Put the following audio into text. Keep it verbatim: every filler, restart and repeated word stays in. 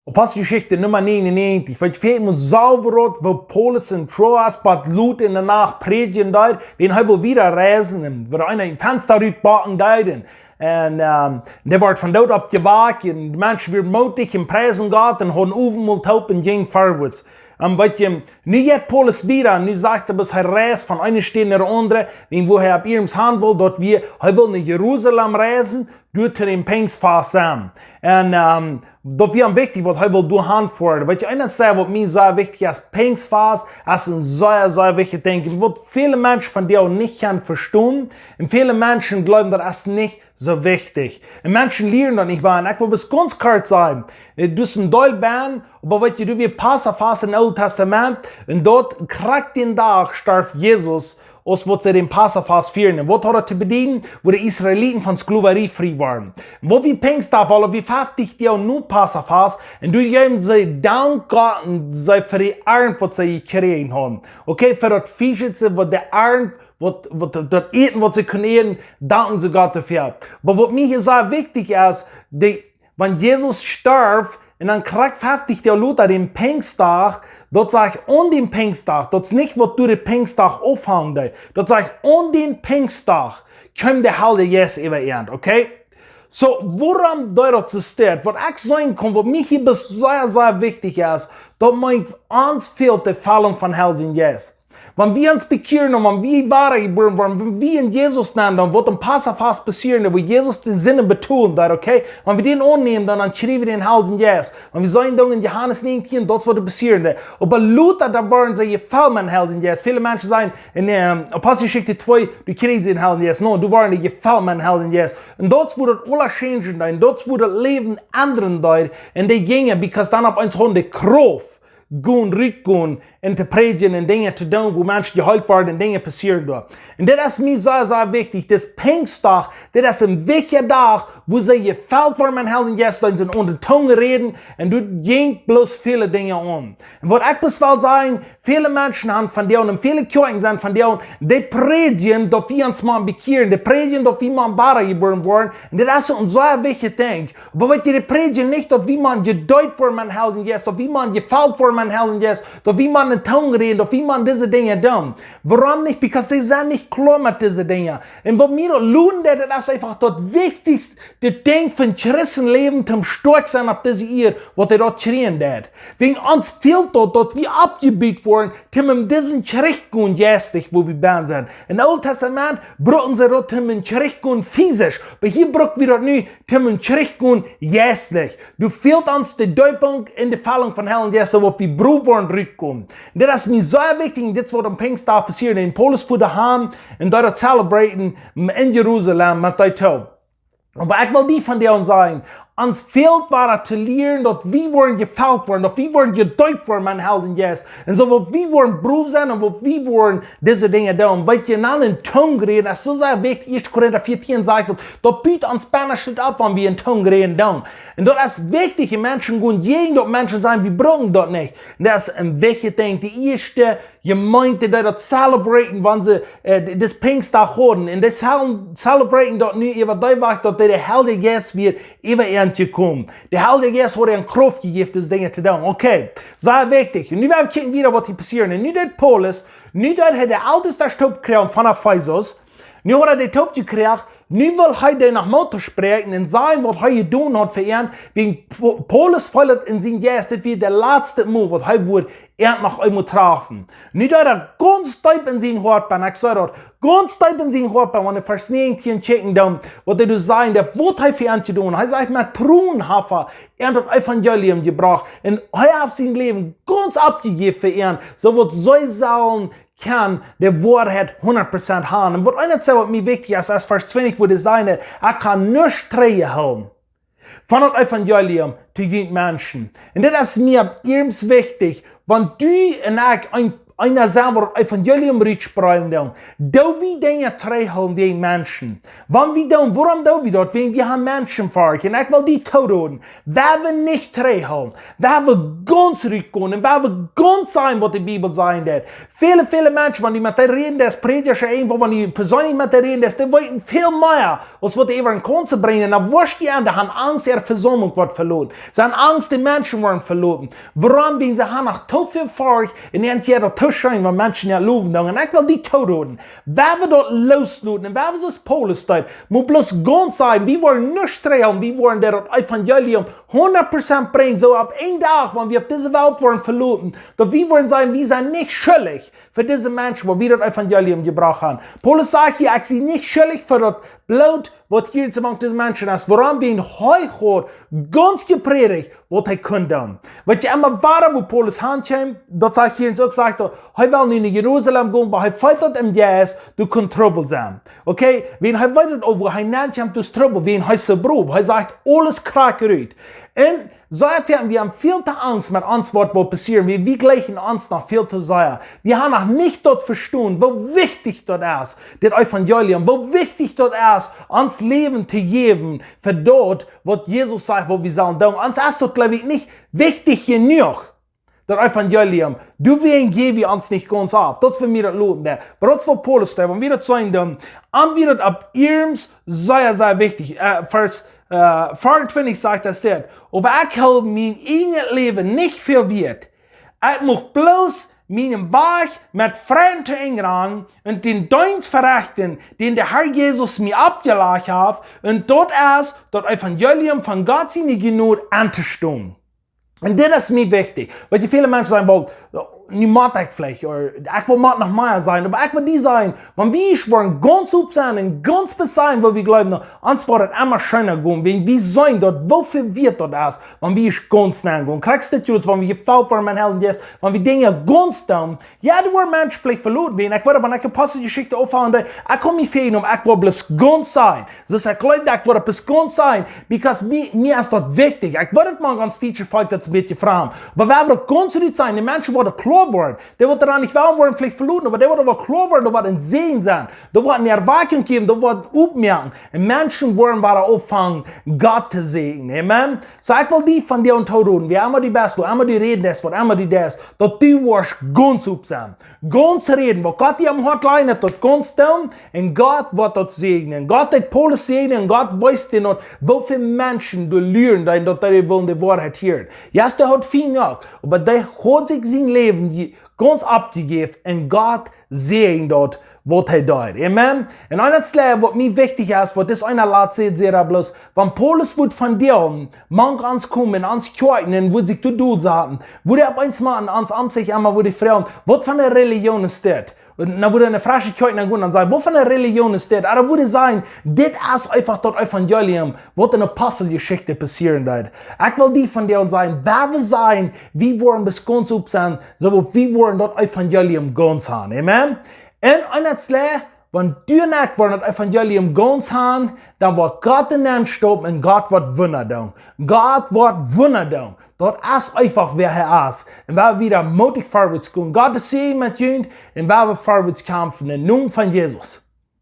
Aposteljeschicht Numma negenundnegentig, weet jie, wie mol soo woo daut, woo Paulus en Troas bat lot enne Nacht prädjen deed, wan hee wull wieda reisen, un woo eena een Fensta rutboaken deed, un, un, ähm, dee wort von doot oppjewakt, un de Menschen wieren mootich un priesden Gott, un hauden Owentmol toop un jinjen verwoats. Un weet jie, nu jeit Paulus wieda, nu sajcht hee, bat hee reist von eene Staut no de aundre, wan woo hee opp irjent han wull, daut wia, hee wull no Jerusalem reisen, doa to dän Pinjstfast sennen. Un, ähm, daut wia am wichtich, waut hee wull doa han foaren. Weet jie, eent es waut mie sea wichtich es, Pinjstfast es een sea, sea wichtjet Dinkj. Waut väle Menschen von dee nich kjennen vestonen. Un väle Menschen jleewen, daut es nich soo wichtich. Un Menschen lieren daut nich bie. Un ekj well bloos gaunz kort sajen, äh, daut es een Deel bie, oba weet jie, doa wia Passafast em Oolen Tastament. Un daut krakjt dän Dach storf Jesus, aus waut see dän Passafast fieeden. Un waut haud daut to bedieden? Woo de Israeliten von Sklowarie frie worden. Un waut wia Pinjstdach, wiels wia feftig Doag no Passafast. Un doa jeewen see Dank Gott un see fa de Arnt, waut see jekjräajen hauden. Okay, fa daut Fiesch, waut de Arnt, waut, waut daut Äten, waut see kunnen äten, dankten see Gott doafäa. Oba waut mie hia sea wichtich es, de Wan Jesus storf un dan krakjt feftig Doag lota, dän Pinjstdach, daut sajcht aun dän Pinjstdach, daut es nich waut doa dän Pinjstdach aunfangen deed, daut sajcht aun dän Pinjstdach kjeem de Heilje Jeist äwa an, okay? So, wuarom deed daut soo? Waut ekj sajen kaun, waut mie hia sea, sea wichtich es, daut meent, ons fält de Fellen von Heiljen Jeist. Wan wie ons bekjieren un wan wie wada jebuaren woaren, wan wie en Jesus nenn, dan woat een Passafast passieren, wua Jesus de Sinden betolen deed, okay? Wan wie dän aunnämen, dan, dan kjrieen wie dän Heiljen Jeist. Wan wie sajen, dan en Johanes näajentieen, daut woat passieren. Oba lota, dan woaren see jefelt met dän Heiljen Jeist. Väle Menschen sajen, en, ähm, Aposteljeschicht twee, du kjrichst dän Heiljen Jeist. No, du woaren jefelt met dän Heiljen Jeist. Un daut es wua daut aules changen deed. Un daut es wua daut Läwen endren deed. Un dee jinjen, because dan opp eemol hauden dee Krauft, gonen, rutgonen un to prädjen un Dinja to doonen, wua Menschen jeheelt woaren un Dinja passieren doa. Un dit es mie sea, sea wichtich. Dit Pinjstdach, dit es een wichtja Dach, wua see jefelt woaren met dän Heiljen Jeist, dan see aun de Tungen räden un doa jinkj bloos väle Dinja aun. Un waut ekj bloos well sajen, väle Menschen han von dee un väle Kjoakjen sent von dee, dee prädjen, daut wie ons motten bekjieren, dee prädjen, daut wie motten wada jebuaren woaren. Un dit es een sea wichtjet Dinkj. Oba weet jie, dee prädjen nich, daut wie motten jedeept woaren met dän Heiljen Jeist, daut wie motten jefelt woaren met dän Heiljen Jeist, daut wie motten en Tungen räden, daut wie motten dise Dinja doonen. Wuarom nich? Because dee sent nich kloa met dise Dinja. Un waut mie daut luren deed, daut es eefach daut wichtichste Dinkj von Christenläwen, toom stoakj sennen opp dise Ieed, waut hee doa kjrieen deed. Wäajen ons fält daut, daut wie oppjebut woaren, toom en disen Kjrich gonen jeistlich, wua wie bie sent. Em Oolen Tastament bruckten see daut toom en Kjrich gonen fisisch. Oba hia bruck wie daut nu toom en Kjrich gonen jeistlich. Doa fält ons de Deepunk un de Fellen von Heiljen Jeist, soo waut wie brucken woaren rutkomen. Dit es mie sea wichtich, un dit es waut aum Pinjstdach passieren. Un Paulus foa de Ham un deed daut celebraten en Jerusalem met dee toop. Oba ekj well die vondoag sajen, ons fält wada to lieren, daut wie woaren jefelt woaren, daut wie woaren jedeept woaren met dän Heiljen Jeist. Un soo waut wie woaren bruck sennen un waut wie woaren dise Dinja doonen. Weet jie, dan en Tungen räden, es soo sea wichtich. Ieeschte Korinta vieetieen sajcht daut, daut but ons bennen nich opp, wan wie en Tungen räden doonen. Un daut es wichtich, de Menschen gonen jäajen daut Menschen sajen, wie brucken daut nich. Un daut es een wichtjet Dinkj. De ieeschte Jemeent, dee daut celebraten, wan see, äh, d-, dis Pinjstdach hauden. Un dee cel-, celebraten daut nu äwa dee Wajch, daut de Heilje Jeist wia äwa an jekomen. De Heilje Jeist haud an Krauft jejäft, dise Dinja to doonen. Okay, sea wichtich. Un nu woa wie kjikjen wada, waut hia passieren. Un nu deed Paulus, nu deed hee de Eltestasch toop kjrieen von Efesus. Nu haud hee dee toop jekjräajen, nu wull hee dee noch mol toospräakjen un sajen, waut hee jedonen haud fa an. Wäajen Pa-, Paulus feelt daut en sienen Jeist, dit wia de latste Mol, waut hee wudd an noch eemol träfen. Nu deed hee gaunz deep en sien Hoat bennen, ekj saj daut, gaunz deep en sien Hoat bennen, wan wie Varsch näajentieen kjikjen doonen, waut hee doa sajcht, daut waut hee fa an jedonen. Hee sajcht, met Tronen haft hee an daut Evangelium jebrocht. Un hee haft sien Läwen gaunz aufjejäft fa an, soo waut see sellen kjennen de Woarheit hundat Prozent haben. Un waut eent es, waut mie wichtich es, es Varsch twintich, wua dee sajcht, ekj kaun nuscht trigjhoolen von daut Evangelium to junt Menschen. Un dit es mie immens wichtich, wan du un ekj een, eena selfst daut Evangelium rut spreeden doonen, doo wie Dinja trigjhoolen wäajen Menschen. Wan wie doonen, wuarom doo wie daut? Wäajen wie haben Menschen veacht. Un ekj well die tooroden, wan wie nich trigjhoolen, wan wie gaunz rut gonen un wan wie gaunz sajen, waut de Bibel sajen deit. Väle, väle Menschen, wan du met dee räden deist, Prädja, irjentwoo, wan du perseenlich met dee räden deist, dee weeten väl mea aus waut dee äwa kjennen brinjen. Dan woascht du aun, dee haben Angst, äare Vesaumlunk woat veloten. See haben Angst, de Menschen woaren veloten. Wuarom? Wäajen see haben noch too väl Forcht un an see daut too scheen, wan Menschen an lowen doonen. Un ekj well die tooroden, wan wie daut loosloten un wan wie soo aus Paulus deed, mau bloos gaunz sajen, wie woaren nuscht trigjhoolen, wie woaren daut Evangelium hundat Prozent brinjen, soo opp een Dach, wan wie opp dise Welt woaren veloten, daut wie woaren sajen, wie sent nich schuldich fa dise Menschen, waut wie daut Evangelium jebrocht haben. Paulus sajcht hia, ekj sie nich schuldich fa daut Bloot, waut hia en dise Menschen es. Wuarom? Wäajen hee haud gaunz jeprädicht, waut hee kunn doonen. Weetst du, emma wada, wua Paulus han kjeem, daut sajcht hia uk, sajcht hee, hee well nu no Jerusalem gonen, oba hee feelt daut em Jeist, doa kunn Trubbel sennen. Okay? Wäajen hee weet daut uk, wua hee nenn kjemt, daut es Trubbel, wäajen hee es soo brow. Hee sajcht aules krakjt rut. Un soo erfoaren wie, wie haben väl too Angst met ons, waut woat passieren. Wie, wie jlikjen ons noch väl too sea. Wie haben noch nich daut vestonen, woo wichtich daut es, daut Evangelium, woo wichtich daut es, ons Läwen to jäwen fa daut, waut Jesus sajcht, waut wie sellen doonen. Ons es daut, jleew ekj, nich wichtich jenuach, daut Evangelium. Doawäajen jäw wie ons nich gaunz auf. Daut es, wan wie daut loten doonen. Oba daut es, waut Paulus deed, wan wie daut seenen doonen, dan woat daut opp ieescht sea, sea wichtich. Äh, Varsch, äh, veeauntwintich sajcht daut dit: Oba ekj hool mien eejnet Läwen nich fa wieet. Ekj mucht bloos mienen Wajch met Freiden to Enj gonen un dän Deenst verechten, dän de Herr Jesus mie oppjelajcht haft, un daut es, daut Evangelium von Gott siene Jnod auntostonen. Un dit es mie wichtich. Weetst du, väle Menschen sajen, well, nu mott ekj veleicht, ooda ekj well, mott noch mea sennen, oba ekj well die sajen, wan wie woaren gaunz opp sennen un gaunz besennen, waut wie jleewen, dan woat daut emma scheena gonen, wan wie seenen, daut woo väl wieet daut es, wan wie gaunz nenn gonen. Krakjt dit, wan wie jefelt woaren met Heiljen Jeist, wan wie Dinja gaunz doonen, jo, doa woaren Menschen veleicht veloten, wan ekj woa, wan ekj Aposteljeschicht aunfangen doo, ekj kaun mie feelen, oba ekj woa bloos gaunz sennen. Soo ekj jleew, ekj woa bloos gaunz sennen, because mie, mie es daut wichtich. Ekj woa daut mau gaunz teachen, felt daut een bät framd. Oba wie woaren gaunz rut sennen, de Menschen woaren kloa woaren. Dee, waut doa nich wellen, woaren veleicht veloten, oba dee, waut doa kloa woaren, doa woat een Säajen sennen. Doa woat eene Erwakjunk jäwen, doa woat oppmoaken. Un Menschen woaren wada aunfangen, Gott to säajnen. Amen. Soo ekj well die vondoag tooroden, woo emma du best, woo emma du räden deist, waut emma du deist, daut du woascht gaunz opp sennen. Gaunz räden, waut Gott die aum Hoat lajcht, daut gaunz doonen, un Gott woat daut säajnen. Gott deed Paulus säajnen, un Gott wees dän daut, woo väl Menschen doa luren, dee daut dee wellen de Woarheit hieren. Jo, dee haud väl noch, oba dee haud sikj sien Läwen je-, gaunz aufjejäft, un Gott säajent daut, waut hee deed. Amen. Un eent, waut mie wichtich es, waut dis eena lat, sajcht hee bloos, wan Paulus wudd vondoag mank ons komen, en ons Kjoakjen, un wudd sikj doa dol saten, wudd hee opp eemol aun ons aunseenen, emma wudd hee froagen, waut fa eene Religion es dit? Un dan wudd hee enne fresche Kjoakj nenn gonen un sajen, waut fa eene Religion es dit? Ooda wudd hee sajen, dit es eefach daut Evangelium, waut en Aposteljeschicht passieren deed. Ekj well die vondoag sajen, wan wie sennen, wie woaren bloos gaunz opp sennen, soo daut wie woaren daut Evangelium gaunz haben. Amen. Un eent, wan du un ekj woaren daut Evangelium gaunz haben, dan woat Gott doa nenn stoppen un Gott woat Wunda doonen. Gott woat Wunda doonen. Daut es eefach, wäa hee es. Un wie woaren wada mootich verwoats gonen. Gott es hia met junt un wie woaren verwoats kjamfen. Em Nomen von Jesus.